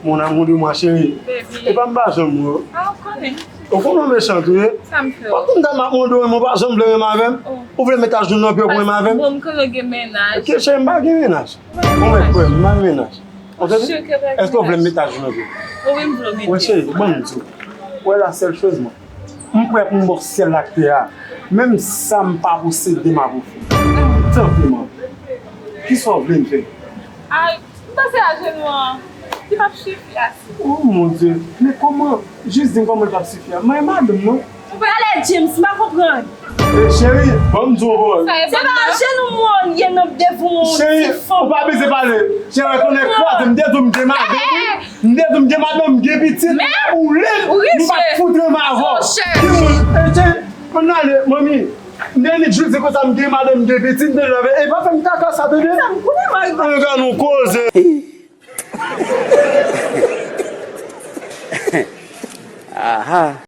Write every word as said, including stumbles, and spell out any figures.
Mon amour de moi, chérie. Baby. E pa m pa janm wè w. Ah, ou konnen. Ou konnen w mechan tou, ye? Sa m fè w? Pandan m t ap mande w, men w pa janm vle renmen avè m. Oh. Ou vle met ajenou nan pye w pou renmen avè m? Bon, m konnen w gen mennaj. Ok, cheri, m pa gen mennaj. Bon, men, frè, m pa gen mennaj. Ou tande? Èske w vle m met ajenou nan pye w? Wi, m vle w mete. Wi, cheri, ban m di w. Wè la sèl choz, mwen. M prè pou m ba w syèl ak tè a. Menm sa m pa posede, m ap ofri. Tanpri, man. Kisa w vle m fè? Ay, m panse ajenou an, li p ap sifi ase. Oh, mon Dieu. Men kòman? Jis di m kòman li p ap sifi a. Mwen, madanm, non? Talè, James, m pa konprann. Eh, cheri, ban m di w yon pawòl. Se pa ajenou mwen ye nan devan yon ti fanm. Cheri, ou pa bezwen pale. Cheri, konnen kraze m, m te di w m gen madanm, wi. M te di w m gen madanm, m gen pitit, m pa boule, m pa t fout renmen avè w. Ki moun? Eh, cheri, ann ale, manmi. M te vin jodi konsa, m gen madanm, m gen pitit, m te leve. E pa fè m kaka sa, tande? Sa m konnen, mari. Ann gade yon koze. Aha.